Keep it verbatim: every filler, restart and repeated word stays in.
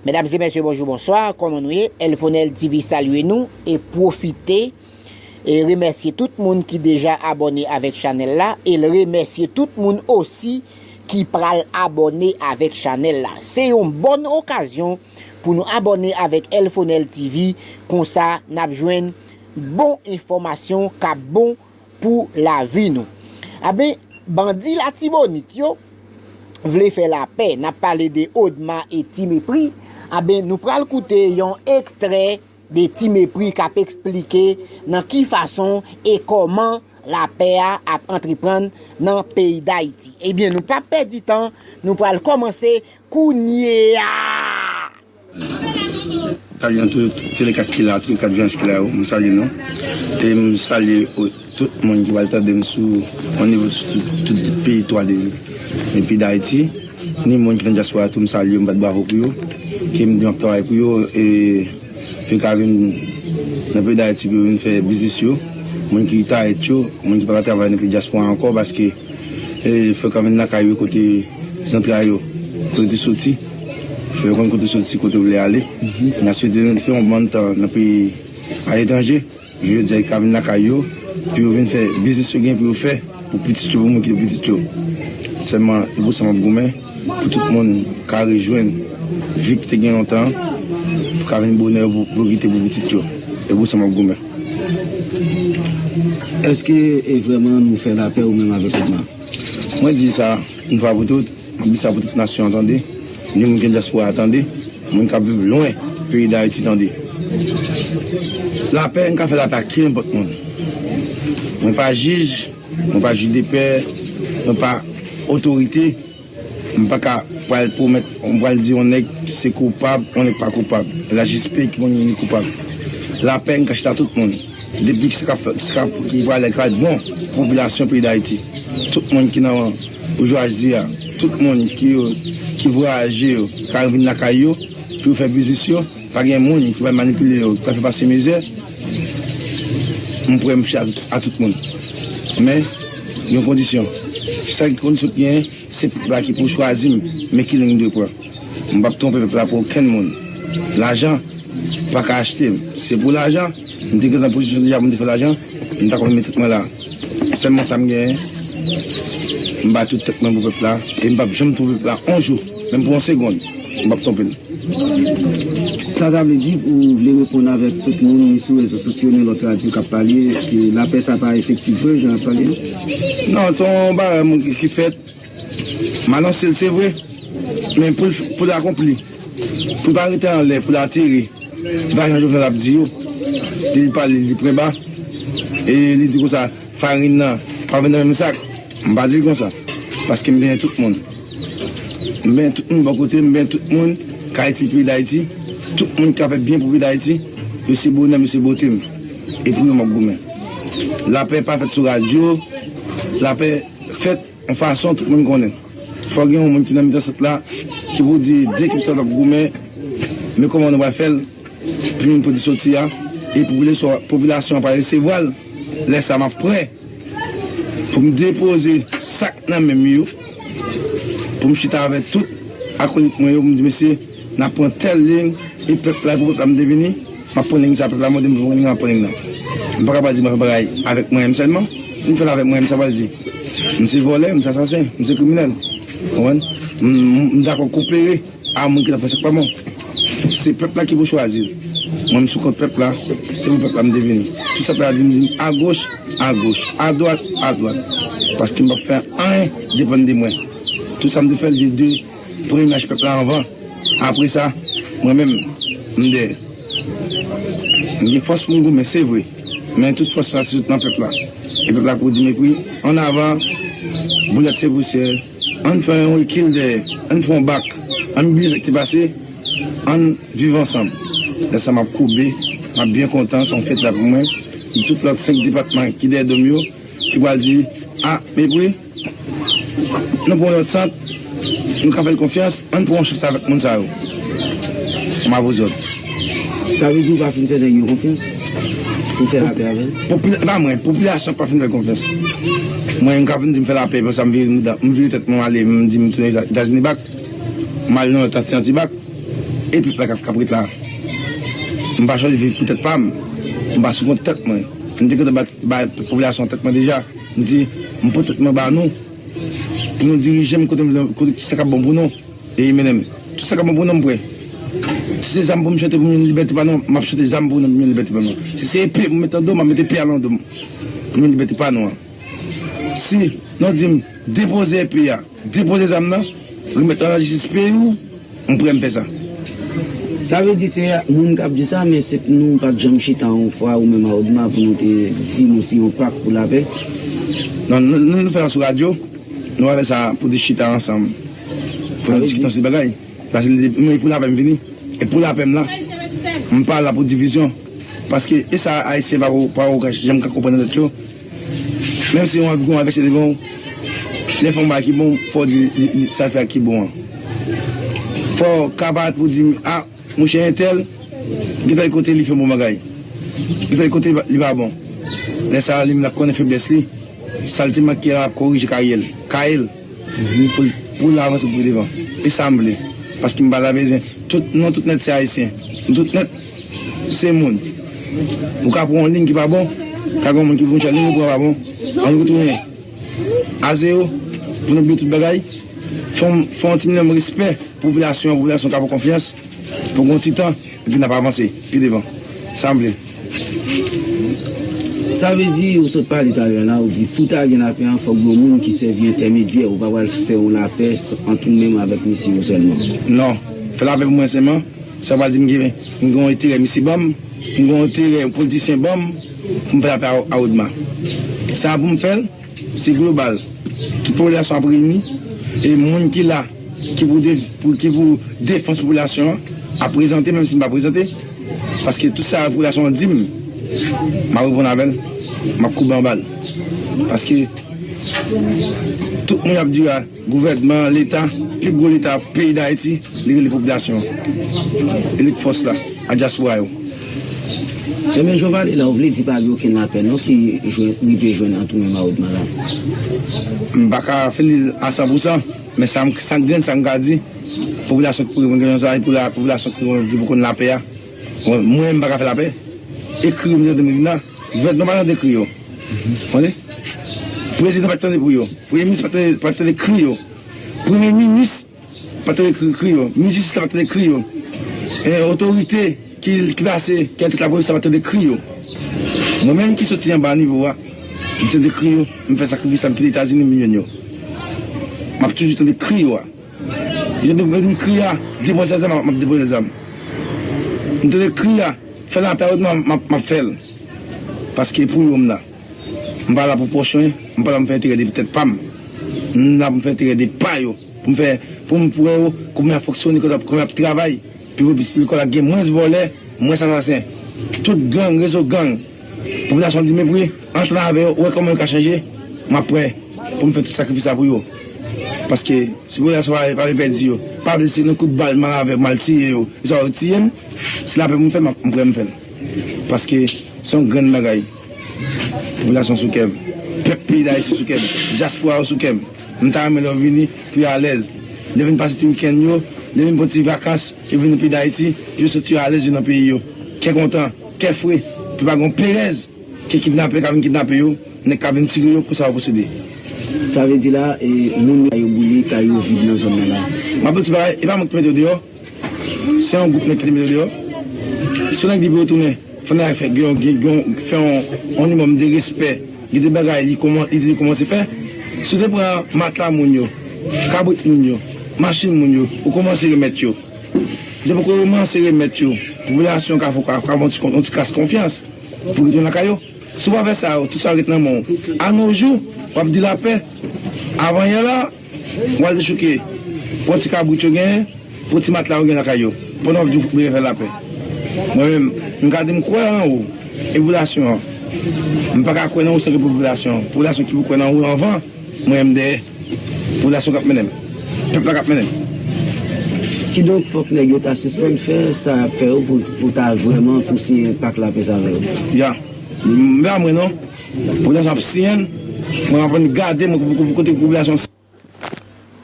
Medam e mesye, bonjou, bonswa, kòman nou ye? Elfonel T V salye nou e pwofite e remèsye tout moun ki deja abòne avèk chanèl la e l remèsye tout moun osi ki pral abòne avèk chanèl la. Se yon bòn okazyon pou nou abòne avèk Elfonel T V, konsa n ap jwenn bon enfòmasyon k ap bon pou lavi nou. Aben, bandi Latibonit yo vle fè lapè. N ap pale de Odma e Ti Mepri. Aben, nou pral koute yon ekstrè de Ti Mepri k ap eksplike nan ki fason e kòman lapè a ap antreprann nan peyi Dayiti. Ebyen, nou p ap pèdi tan, nou pral kòmanse kounye a! Salye nou tou, tou le kat ki la, tou le kat jwens ki la yo, m salye nou. E m salye o- tout moun ki pral tande m sou, o nivo sou tout, tout peyi twa de, de peyi Dayiti. Ni moun ki nan dyaspora tou, m salye yo, m bat bravo pou yo. Ke m di m ap travay pou yo, e pou yo ka vin nan peyi Dayiti pou yo vin fè biznis yo. Moun ki rete yo, moun ki pa ka travay nan peyi dyaspora ankò, paske e fò yo ka vin lakay yo kote zantray yo, kote yo te soti. Fò yo konn kote yo soti, kote yo vle ale. N a swete nou fè yon bann tan nan peyi aletranje. Jodi a, yo ka vin lakay yo, pou yo vin fè biznis yo gen pou yo fè, pou pitit yo, pou moun ki pitit yo. Sèlman, e pou sa m ap goumen, pou tout moun ka rejwenn vi ki te gen lontan an, pou ka vin bonè pou, pou yo kite pou pitit yo. E pou sa m ap goumen. Èske e vrèman nou fè lapè ou menm avèk Odma? Mwen di sa yon fwa pou tout, m ap di sa pou tout nasyon an tande, ni moun ki nan dyaspora a tande, moun k ap viv lwen peyi Dayiti tande. Lapè, n ka fè lapè ak kenenpòt moun. Mwen pa jij, mwen pa jij de pè, mwen pa otorite, m pa ka pral pwomèt, m pral di yon nèg se koupab, yon nèg pa koupab. La jis peye ki moun li koupab. Lapè, n ka chita tout moun. Depi ki sa k ap fè, sa k ap, ki pral, ka bon pou popilasyon peyi Dayiti. Tout moun ki nan boujwazi a, tout moun ki, ki vwayaje yo, ka vin lakay yo, pou yo fè biznis yo, pa gen moun ki pral manipile yo, ki pral fè pase mizè, m prè m chita a tout, a tout moun. Men, yon kondisyon. Sèl kondisyon ki genyen, se pèp la ki pou chwazi m, men ki liy m dwe pran. M p ap twonpe pèp la pou okenn moun. Lajan pa ka achte m. Se pou lajan, m te gentan pozisyon deja pou m te fè lajan, m ta konn met tèt mwen la. Sèlman sa m genyen, m bay tout tèt mwen pou pèp la, e m p ap janm twonpe pèp la yon jou, menm pou yon segonn, m p ap twonpe l. Sa ta vle di ou vle reponn avèk tout moun, ni sou rezo sosyo, ni lòt radyo k ap pale, ke lapè sa pa efektif vre, jan y ap pale a? Non, se yon bagay moun ki, ki fèt. M anonse l, se vre. Men pou l, pou l akonpli, pou l pa rete anlè, pou l atere, se pa jan Jovenel ap di yo. Li pale, li pran ba. E li di konsa, farin nan pa vin nan menm sak. M pa di l konsa. Paske m benyen tout moun. M benyen tout moun bò kote m, m benyen tout moun k ap itil peyi Dayiti. Tout moun k ap fè byen pou peyi Dayiti, yo se bonè m, yo se bote m. E pou yo m ap goumen. Lapè pa fèt sou radyo. Lapè fèt yon fason tout moun konnen. Fò gen yon moun ki nan mitan sant la ki pou di de ekip sa t ap goumen, men kòman nou pral fè l pou nou pote soti a, e popilasyon, popilasyon an pral resevwa l. Lè sa a, m ap prè pou m depoze sa k nan men m yo, pou m chita avèk tout akolit mwen yo, pou m di, mesye, n ap pran tèl liy, e pèp la, e pou pèp la m te vini, m ap pran liy sa, pèp la mande m pou m pran liy nan, m ap pran liy nan. M pa ka pral di m ap fè bagay avèk mwen menm sèlman. Si m fè l avèk mwen menm, sa pral di m se vòlè, m se asasen, m se kriminèl. Ou konprann? M, m, m dakò kopere a moun ki t ap fè sa k pa bon. Se pèp la ki pou chwazi l. Mwen, m sou kont pèp la, se pou pèp la m te vini. Tout sa pèp la di m, di m agoch, agoch, adwat, adwat. Paske m p ap fè anyen depann de mwen. Tout sa m te fè, l te de premye ach pèp la anvan. Apre sa, mwen menm, m dèyè. M gen fòs pou m goumen, se vre. Men tout fòs la se sot nan pèp la. E pèp la pou di mepri, ann avan, boulèt se pousyè, ann fè yon rekil dèyè, ann fè yon bak, ann bliye sa k te pase, ann viv ansanm. Lè sa m ap koube, m ap byen kontan, se yon fèt la pou mwen. Tout lòt senk depatman ki dèyè do m yo, ki pral di, a, mepri, nou pran yon lòt sant, nou ka fè l konfyans, ann pran yon chans avèk moun sa yo. M avè w zòt. Sa vle di ou pa fin fè nèg yo konfyans? Ou fè lapè avè l? Popila- pa mwen, popilasyon pa fin fè l konfyans. Mwen, m ka vin di m fè lapè, epi sa m vire mouda, m vire tèt mwen, m ale, m di m tounen Etazini bak, m al nan lòt anti anti bak. e pèp la k ap, k ap ret la. M pa chwazi viv pou tèt pa m. M pa sou kont tèt mwen. M te gentan bay, bay popilasyon an tèt mwen deja. M di, m pote tèt mwen ba nou. Pou nou dirije m kote m vle, kote sa k ap bon pou nou. E mennen m. Tout sa k ap bon pou nou, m prè. Si se zam pou m chante pou m jwenn libète pa nou, m ap chante zam pou nou, pou m jwenn libète pa nou. Si se epe pou m met nan do m, m ap met epe a nan do m. Pou m jwenn libète pa nou an. Si nou di m, depoze epe a, depoze zam nan, remèt nan lajistis peyi w, m prè m fè sa. Sa vle di se moun k ap di sa, men se nou pa t janm chita yon fwa, ou menm a Odma, pou nou te di nou se yon pak pou lapè? Non, nou, nou, nou fè sa sou radyo, nou pa fè sa pou di chita ansanm, pou nou diskite ansanm bagay. Paske li, mwen, pou lapè m vini. E pou lapè m la, m pa la pou divizyon. Paske e sa Ayisyen pa ko, pa ko janm ka konprann nan tèt yo. Menm si yon anvi, yon anvèse devan w, lè fè yon bagay ki bon, fò w di li, li, sa l fè a ki bon an. Fò w ka parèt pou w di, a, monchè entèl, gen tèl kote li fè bon bagay. Gen tèl kote li pa bon. Lè sa a, li menm l ap konnen feblès li. Sa l te manke a, l ap korije kayè l. Kayè l. Pou, pou l avanse pou devan. E sa m vle. Paske m pa ta bezwen. Tout, nou tout nèt se Ayisyen. Nou tout nèt se moun. Ou ka pran yon liy ki pa bon, ka gen yon moun ki vin chal liy ou pran pa bon. Ann retounen a zewo pou nou bliye tout bagay. Fè yon, fè yon ti minimòm respè pou popilasyon an, popilasyon ka fè w konfyans pou yon ti tan, epi n ap avanse pi devan. Sa m vle. Sa vle di, ou sot pale talè la, ou di pou ta gen lapè an, fòk gen moun ki sèvi entèmedyè, ou pa pral fè yon lapè ant ou menm avèk misye yo sèlman. Non, fè lapè pou mwen sèlman, sa pral di m gen, m gen yon enterè misye ban m, m gen yon enterè yon politisyen ban m, pou m fè lapè a, a Odma. Sa pou m fè l, se global. Tout popilasyon ap reyini, e moun ki la, ki pou de, pou, ki pou defans popilasyon an, ap prezante, menm si m pa prezante. Paske tout sa popilasyon an di m, m ap reponn avè l, m ap koube anba l. Paske tout moun ap di a, gouvènman, leta, pi gwo leta peyi Dayiti, li rele popilasyon an. E li k fòs la, a dyaspora yo. Ebyen, jan w pale la, ou vle di pa gen okenn lapè non ki jwenn, rive jwenn ant ou menm a Odma la? M pa ka fini l a san pou san, men sa m, sa grenn sa m ka di, popilasyon ki pou reponn kesyon sa, e pou la, popilasyon ki pou, ki pou konn lapè a. Mwen, mwen, m pa ka fè lapè. Ekri yo, m tande m vin la. Gouvènman pa tande kri yo. Tande? Prezidan pa tande kri yo. Premye minis pa tande, pa tande kri yo. Premye minis pa tande kri, kri yo. Minis jistis la pa tande kri yo. E, otorite ki, ki plase, ki nan tèt lapolis la pa tande kri yo. Mwen menm ki soti anba nivo a, m tande kri yo, m fè sakrifis la, m kite Etazini, m vin jwenn yo. M ap toujou tande kri yo a. Yo tande m kri a, depoze zam, m ap depoze zam. M tande kri a, fè lapè a, m ap, m ap, m ap fè l. Paske pou yo m la. M pa la pou pòch mwen, m pa la pou m fè enterè de tèt pa m. M la pou m fè enterè de pa yo. Pou m fè, pou m, pou wè yo, kòman y ap fonksyone, kòman y ap, kòman y ap travay. Pou, pou lekòl la gen mwens vòlè, mwens asasen. Tout gang, rezo gang, popilasyon di mepri, antre avè yo, wè kòman yo ka chanje, m ap prè pou m fè tout sakrifis sa pou yo. Paske si popilasyon pa, pa vle pèdi yo, pa vle se nan kout bal m al avè, m al tiye yo, e sa yo tiye m, se lapè pou m fè, m ap, m prè m fè l. Paske se yon grenn bagay. Popilasyon sou kè m. Pèp peyi Dayiti sou kè m. Dyaspora yo sou kè m. M ta renmen lè yo vini, pou yo alèz. Lè yo vin pase ti wikenn yo, lè yo vin pran ti vakans, yo vini peyi Dayiti, pou yo santi yo alèz yo nan peyi yo. Kè kontan, kè fre, pou pa gen yon perèz, ke kidnapè ka vin kidnape yo, nèg ka vin tire yo pou sa yo posede. Sa vle di la, e, moun yo, kay yo boule, kay yo vid nan zòn nan la. M ap di w ti bagay, e pa mwen ki mete yo deyò. Se yon gwoup nèg ki te mete yo deyò. Si yon nèg di pou yo tounen, fò nèg la fè, gen, gen, gen, fè yon, yon minimòm de respè. Gen de bagay li kòman, li te kòmanse fè. Si w te pran matla moun yo, kabrit moun yo, machin moun yo, ou kòmanse remèt yo. Depi w kòmanse remèt yo, popilasyon ka fè, ka, ka fè yon ti, yon ti kras konfyans pou retounen lakay yo. Si w pa fè sa yo, tout sa yo ret nan men w. Anojou, w ap di lapè. Avanyè la, w al dechouke. Pran ti kabrit yo genyen, pran ti matla yo genyen lakay yo. Pandan w ap di w bezwen fè lapè. Mwen menm, m ka di m kwè nan ou, e popilasyon an. M pa ka kwè nan ou san ke popilasyon an. Popilasyon ki pou kwè nan ou anvan, mwen menm dèyè. Popilasyon k ap mennen m. Pèp la k ap mennen m. Kidonk, fòk nèg yo ta sispann fè sa y ap fè yo pou, pou ta vrèman pou siyen pak lapè sa avè yo. Ya. M pa mwen non. Popilasyon ap siyen l. Mwen ap gade, mwen, kote popilasyon